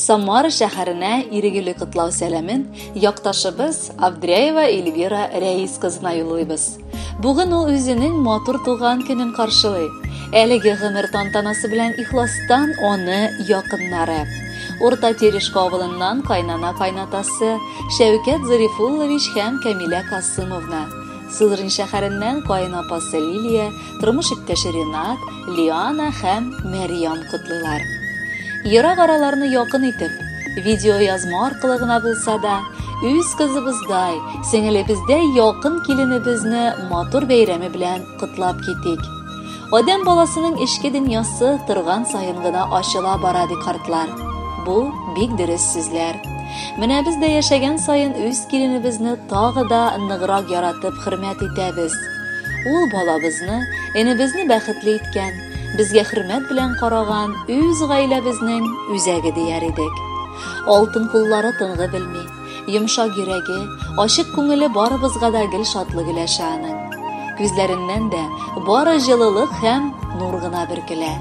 Самара шәһәренә ирегеле котлау сәламен якташыбыз Абдряева Эльвира Рәис кызына юллыйбыз. Бүген ул үзенең матур туган көнен каршылый. Әлеге гомер тантанасы белән ихластан аны якыннары. Урта Терешка авылыннан кайнана кайнатасы Шәүкәт Зарифуллович һәм Камилә Касымовна. Сызрань шәһәреннән каенапасы Лилия, тормыш иптәше Ренат, Лиана һәм Мәрьям котлыйлар. Ерак араларны якын итеп, видеоязма аркылы гына булса да, үз кызыбыздай, сеңелебездәй якын киленебезне матур бәйрәме белән котлап китик. Адәм баласының эчке дөньясы торган саен гына ачыла бара, ди картлар. Бу бик дөрес сүзләр. Менә без дә яшәгән саен үз киленебезне тагы да ныграк яратып хөрмәт итәбез. Ул балабызны, энебезне бәхетле иткән, безгә хөрмәт белән караган үз гаиләбезнең үзәге дияр идек. Алтын куллары тынгы белми. Йомшак йөрәге, ачык күңеле барыбызга да гел шатлык өләшә аның. Күзләреннән дә бары җылылык һәм нур гына бөркелә.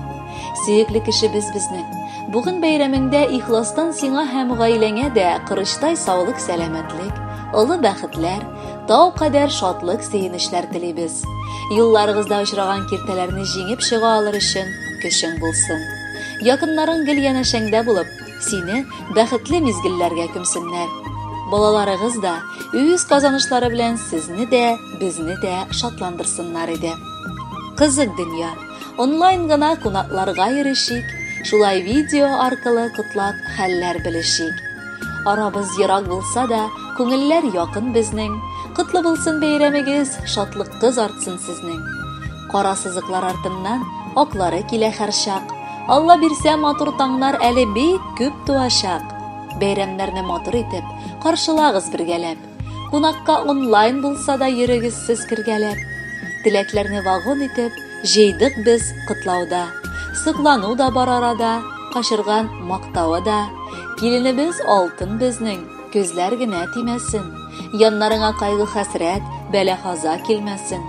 Сөекле кешебез безнең. Бүген бәйрәмеңдә ихластан сиңа һәм гаиләңә дә корычтай саулык, сәламәтлек, олы бәхетләр, тау кадәр шатлык, сөенечләр телибез. Юлларыгызда очраган киртәләрне җиңеп чыга алыр өчен көчең булсын. Якыннарың гел янәшәңдә булып, Сине бәхетле мизгелләргә күмсеннәр. Балаларыгыз да үз казанышлары белән сезне дә, безне дә шатландырсыннар иде. Кызык дөнья. Онлайн гына кунакларга йөрешик, шулай видео аркылы котлап хәлләр белешик. Арабыз ерак булса да, күңелләр якын безнең. Котлы булсын бәйрәмегез, шатлыккыз артсын сезнең. Кара сызыклар артыннан аклары килә һәрчак. Алла бирсә, матур таңнар әле бик күп туачак. Бәйрәмнәрне матур итеп, каршылагыз бергәләп. Кунакка онлайн булса да йөрегез сез кергәләп. Теләкләрне вагон итеп, җыйдык без котлауда. Соклану да бар арада, качырган мактавы да. Киленебез алтын безнең, күзләр генә тимәсен. Яннарыңа кайгы-хәсрәт, бәла-каза килмәсен.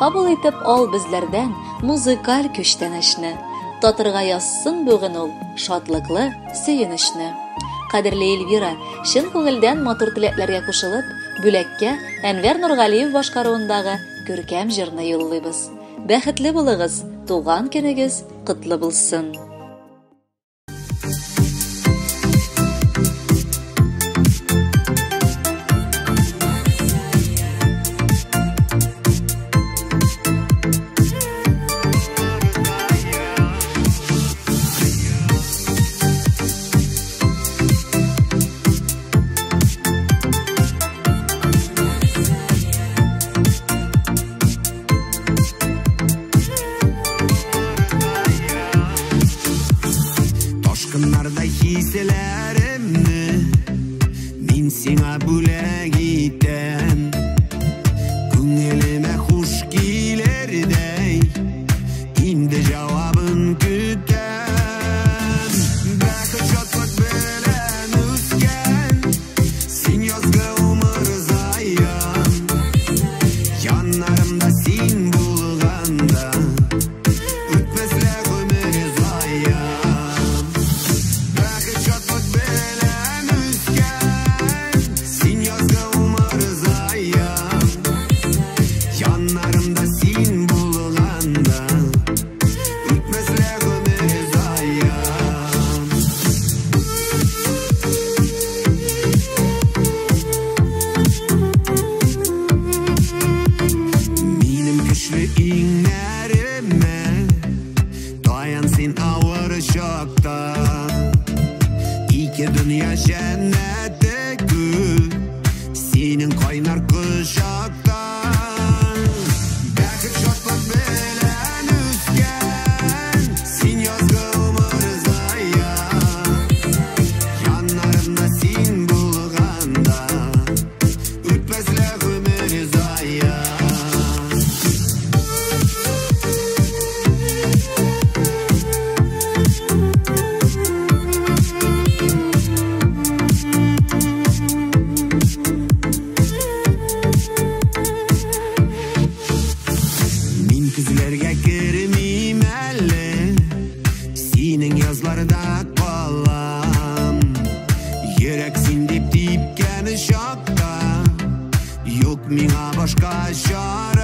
Кабул итеп ал безләрдән музыкаль күчтәнәчне. Татырга язсын бүген ул шатлыклы сөенечне. Кадерле Эльвира, чын күңелдән матур теләкләргә кушылып, бүләккә Әнвәр Нургалиев башкаруындагы күркәм җырны юллыйбыз. Бәхетле булыгыз, туган көнегез котлы булсын! Ташкыннардай хисләремне мин сиңа бүләк итәм. Күңелемә хуш килердәй, инде җавабын көтәм. Бәхет шатлык белән үскән, син язгы умырзаям. Яннарымда син булганда, үтмәслә гомер зая. Бәхет шатлык белән үскән, син язгы умырзаям. Яннарымда син булганда, үтмәслә гомер зая. Минем көчле иңнәремә таян син авыр чакта. Ике дөнья җәннәте күк, синең кайнар кочакта. Бәхет шатлык белән үскән, син язгы умырзая. Яннарымда син булганда, үтмәслә гомер зая. Мин көзләргә кермим әле, синең язларда калам. Юк миңа башка чара.